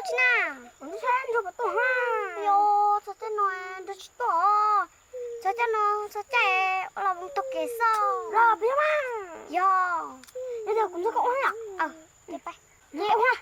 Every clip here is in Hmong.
Tsis na, kuv ntshai ntshai puas tuaj ha. Yog txog caij no nrog tsis tuaj os. Txog caij no txog caij ua los voos taug kev xwb. Los peb mas. Yog. Yog tias kuv nrog koj ua na. Nce ua.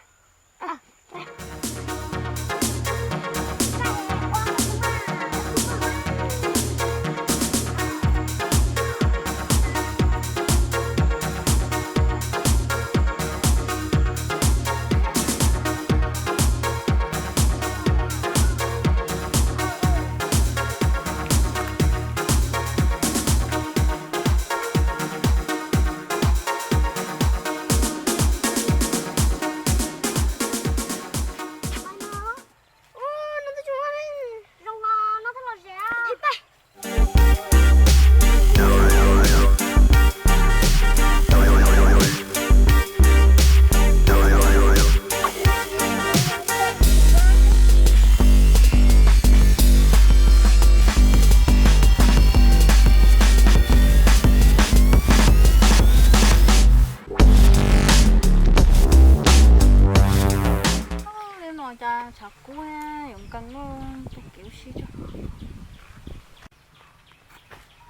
Li no cas tshav kub yuav nkees lawm, taug kev ua si tso.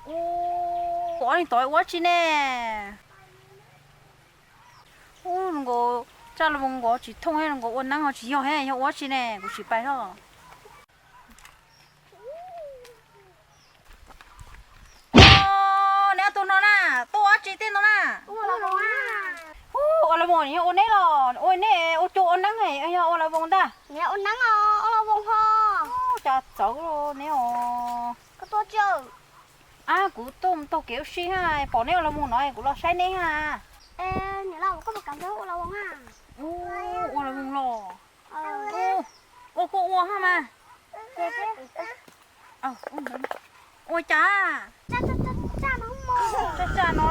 Ub, ob leeg tod ua dab tsi ne? Ub, nkaus tsaj los voos nkaus tsis thooj, nkaus ua neeb ho tsis yog, yog ua dab tsi ne, kuv sim pais os. Neb ob tug no na, tuaj ua dab tsi tej no na? Ub, ua los voos yog ua neb los, ua neb ua cua ua neeb yog ua los voos ntag? Ua neeb os, ua los voos ho. Cas txawv neb os. Koj tuaj tsi? Ab, kuv tuaj taug kev ua si ha, pom neb ua los voos no kuv los saib neb ha. Niam laus, koj puas kam nrog ua los voos na? Ua los voos los. Ua kuj ua ha mas. Ua cas? Tsaj tsaj no los?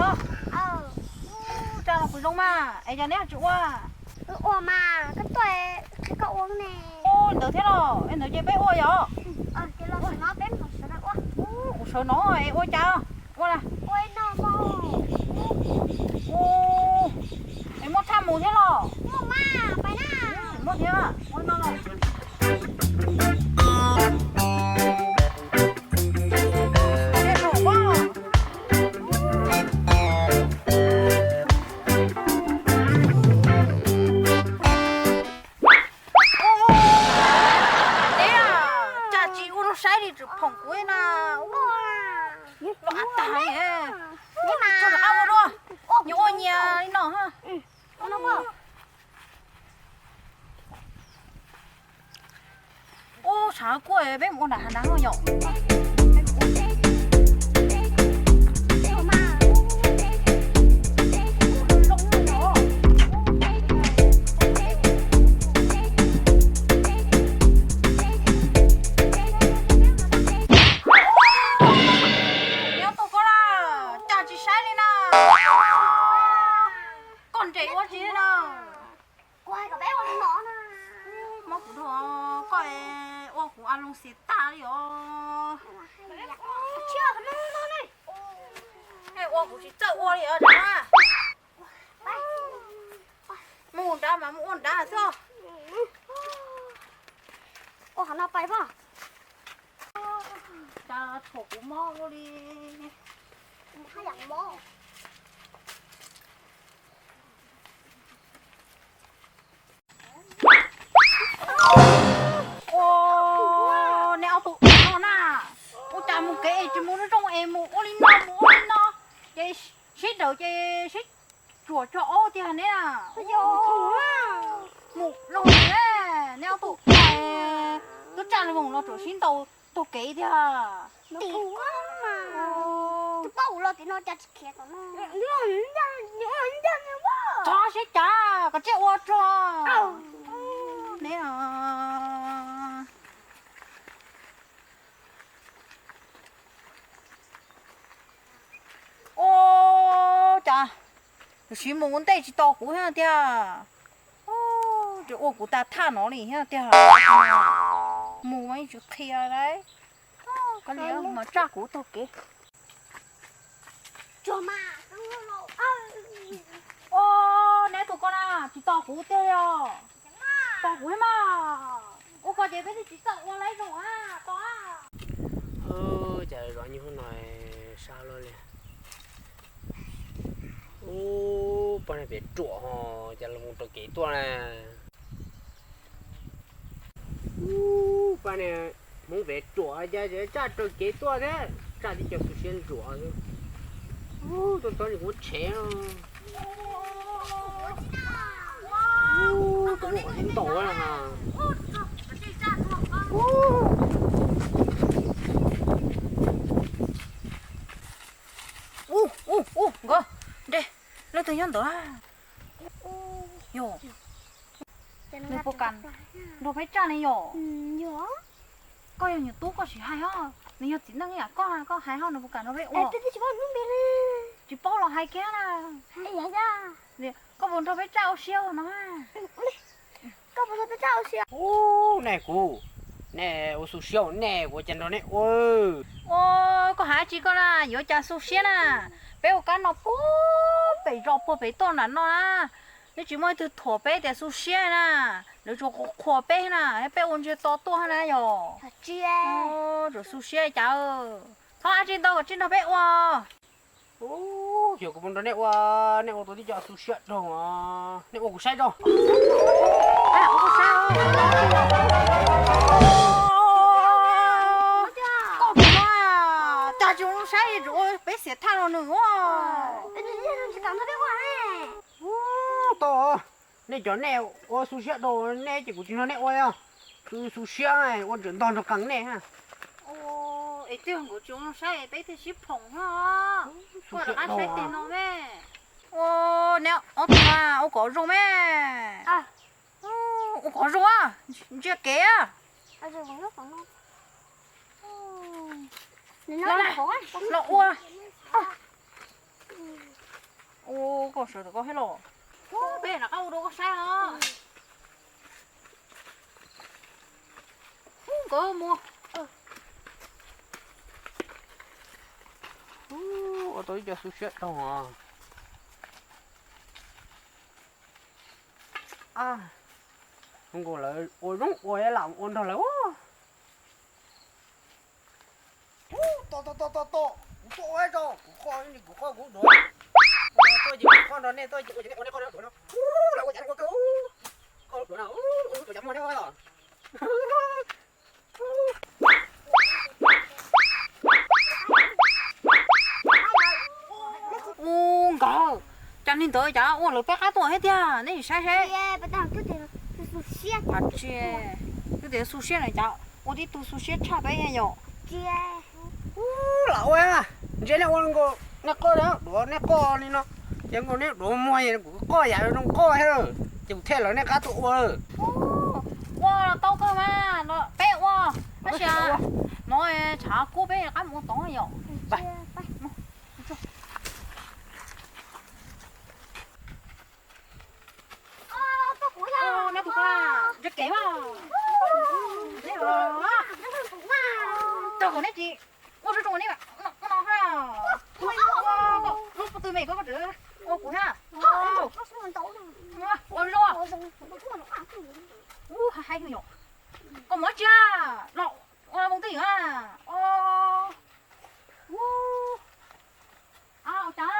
Tsaj no kuv zoo mas, es yog neb tsis ua? Ua mas, koj tuaj qhia koj ua ne. Ua ntawd thiab los, es ntawd ces peb ua yom. Kuv sawv no es ua cas? Ua na. Es muaj tshaj mus thiab los? Muaj thiab, ua no los. Neb, cas tsis ua zoo saib li, tseem phoom kuv na. Ua tag, tso rov qab ua dua, nyias ua nyias li no. Ub, tshav kub, peb mus ua nram hav nrad yom. Nyob tus koj na, cas tsis saib li na. Koj nres ua tsi na? Mob kuv dua, koj ua kuv a loo xiam tag li os. Ua kuv tsis txawj ua li os. Mus nrad mas mus ua nrad xwb. Ua qhov no pais pog. Cas tshuav kuv mob ua li. Ua, neb ob tug no na, ua cas mus kev es tsis mus zoo es mus ua li no mus ua li no, ces sib nraud ces sib tsuam tso ob tiag neb na. Mus zoo, neb ob tug twb tsaj los voos los tsuam sib ntaus taug kev tiag. Txhob sib cav, koj tsiaj ua tsuag. Neb, ua cas tam sim mus ua ntej tsis tos kuv thiab tiag. Ua kuv tas thaj no li thiab tiag. Mus mas yeej tsis qhia li. Koj niam mas tsaj kuv taug kev. Ua, neb tus koj na, tsis tos kuv tiag os. Pom kuv mas, ua ko ces peb twb tsis txawj ua lawm zoo a, pom a. Cas zov nyuj no sab luaj li. Ub, pab niag pem ruam ho, cas los mus raws kev tuaj na. Ub, pab niag Hmoob pem ruam cas tseem tsaj raws kev tuaj thiab, tsaj tib co xu siab ntsuam xwb. Ub, tuaj txog nws kuv tshev no. Ub, tus muaj qhov sib ntaus na. Ub, ub, ub, nkawd, nre, leej twg nyob ntawd? Yog, nws puas kam nrog peb tsaj ne yom? Koj yog nyuam tub koj sim hais os, nws yog txiv neej ib yam koj, koj hais ho nws puas kam nrog peb ua? Tsis paub los hais kiag na. Koj puas nrog peb tsaj ua si no? Ub, nej kuv, nej ua xu siab nej kuv cas nrog nej ua. Ua, koj hais tsis koj na, yuav cas xu siab na. Peb ua kab no puag pem zos puag pem tuaj nram no na. Nws tsis muaj ib tug thuam peb tias xu siab na. Lawv tsuas qhuas peb na, peb ua ntsiag to tuaj na yom. Tsuas xu siab cas. Thov hais tsis ntau kom tsis nrog peb ua. Ub, yog kuv mus nrog nej ua, nej ua tau tib co xu siab rau, nej ua kuv saib rau. Koj kuv no, cas tsis ua saib, peb xiam thaj los nws ua. Ub, tau, nej cov nej ua xu siab rau nej ces kuv tsis nrog nej ua os. Xu siab ua ntsawm ntog nrog qees nej. Es twb yog nkawd tsis ua saib peb thiaj sib phoom no. Koj rov qab saib tes no me. Ua, neb ob tug mas ua kom zoo me. Ua kom zoo, ntsia kev. Los ua. Ua, koj sawv tau koj thiab los. Peb rov qab ua rau koj saib os. Nkawd mus. Ua tau ib co xu siab rau os. Nkaus lawv ua zoo ua lam ua nrog lawv. Tos tos tos tos, kuv tuaj ua rau, kuv qoj, kuv qoj kuv duav. Tuaj ces kuv qoj nrog nej, tuaj ces kuv qoj nrog nej qoj duav no. Lawv ua cas ua kawg, qoj duav no, ua cas muag thiab os. Ub nkawd, cas li ntawd cas ua lawv peb qab tuaj thiab tiag, neb saib seb. Twb tias xu siab na cas ua tib tug xu siab tshaj peb yom. Lam ua, ntsia nej ua nkaus, nej qoj duav, nej qoj li no, ces nkaus nej duav muag kuv qoj yam zoo qoj thiab, ces kuv thiaj lawv nej qab tuaj ua. Ua tau kawg mas, peb ua, tab sis no tshav kub peb qab mus ua tod yom. Ntsia kev mas, rau kom neb tsis ua zoo zoo li no ha. Lub pob tw me koj, koj tseem ua kuv na. Ua zoo. Ub, hais hais yom. Koj muab tsia los ua moo twj ywm a. Ub, ua cas?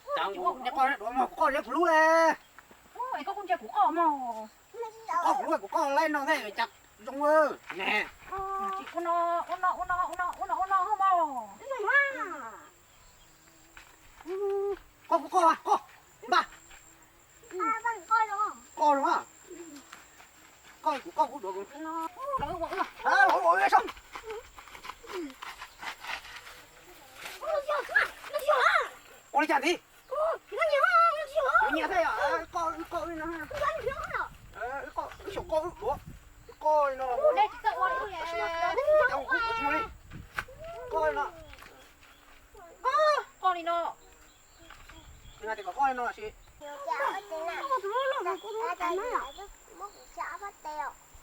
Kuv qoj, kuv qoj, kuv lub. Ub, es koj kuj ntsia kuv qoj mog. Kuv qoj, kuv lub, kuv qoj laib no thiaj cas zoo ne. Ua no, ua no, ua no, ua no, ua no, ua no mog. Koj, kuv qoj, qoj, npaj. Koj zoo a. Koj, kuv qoj, kuv duav, kuv. Ua li cas ntxiv? Kuv nyiam thiab yom, koj, koj li no. Wb xyaum koj wb duav, koj li no. Koj li no. Koj li no. Koj li no.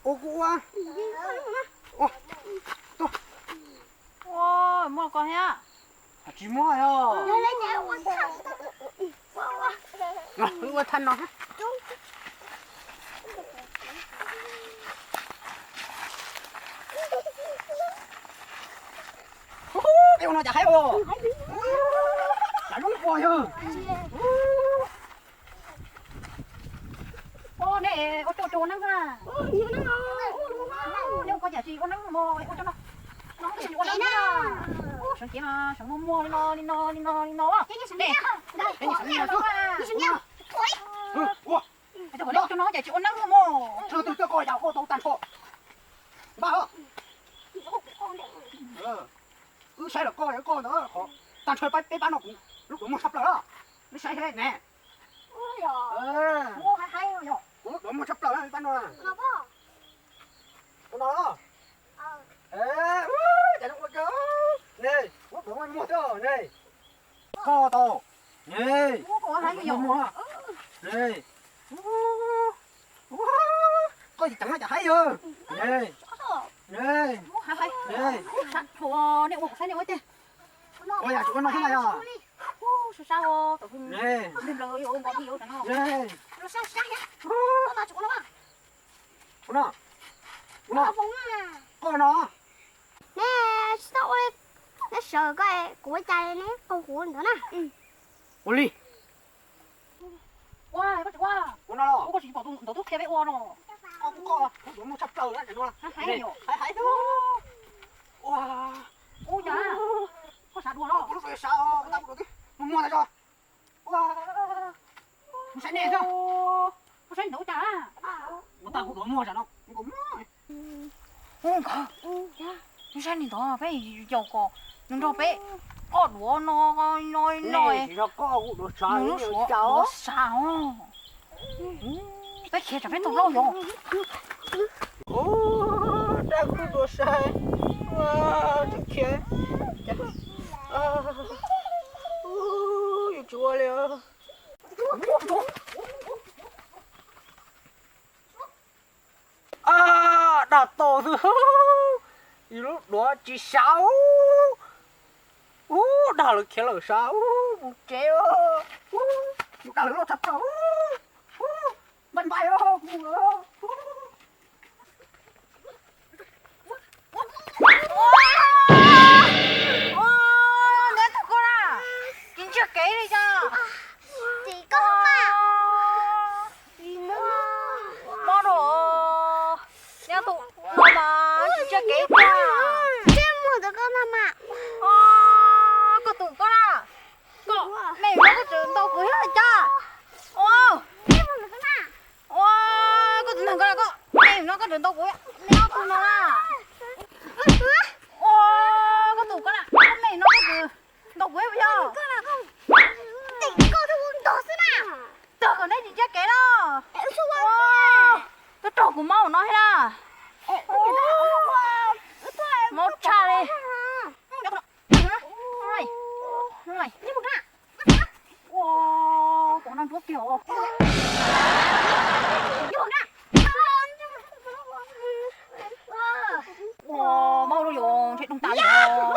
Ua kuv ua. Ua, muab koj thiab. Tsis muab os. Wb ua thaj no. Ua nej ua rau rau neeb na. Nej ua ko yam tsis ua neeb mos ua rau no. No tsis ua neeb na. Seev cev mas seev muag muag li no li no li no li no. Ua rau no yam tsis ua neeb mos. Tag nrho. Wb saib los koj koj ntawd qhov tag nrho peb pab no kuv lub duav muag tshaj plaws na. Wb saib ne. Kuv lub duav muag tshaj plaws peb pab no. Ua no los. Cas ua kawg ne. Lub duav muag muag thiab ne. Koj tau ne. Muag muag ne. Koj tsis ceev cas haib yog ne. Ne. Ne. Sab dhau nej ua kuv saib nej ua ces. Ua yam tsis ua no xwb na yog. Sab sab os. Ne. Ua no. Ua no. Koj no. Neb tsis tau ua li, neb sawv koj, kuv ua cas neb qaug kuv ntawd na. Ua li. Ua, koj tsis ua. Ua no los. Koj tsis pom tus ntawd twb qhia peb ua no. Koj, koj, kuv duav muag tshaj plaws na no. Hais hais. Ua. Ua cas. Koj sav dua los. Kuv lub duav sav os, kuv tab kuv duav twb muag muag tas zog. Ua. Kuv saib nej xwb. Koj saib ntawd ua cas. Kuv tab kuv duav muag tas no. Nkawd, neb saib li ntawd peb yaum kom nws nrog peb ob duav no no no. Nws lub suav duav sav os. Peb khiav tsam peb tau laub yos. Dab kuj tuaj saib, tseem khiav, yuav tsis ua li. A, dag tau xwb, yus lub duav tsis sav. Ub, dag lawv khiav lawm sav, mus tsev, mus dag lawv loj tshaj plaws. Npaj npaj os, kuv mus lawm. Neb tus koj na, tsis ntsiag kev li cas. Mob rau, neb tus no mas tsis ntsiag kev tiag. Koj tus koj na, koj me no koj tseem ntaus kuv thiab cas. Ua, koj tus neeg koj, koj me no koj tseem ntaus kuv, neb ob tug no na. Ua, koj tus koj na, koj me no koj tseem ntaus kuv thiab puas yog? Tag kom neb tsis ntsiag kev los. Twb raug kuv mob no thiab na. Mob tshaj li. Ua, kuv no nruab kiag os. Ua, mob rau yus ntshe doog tas li os.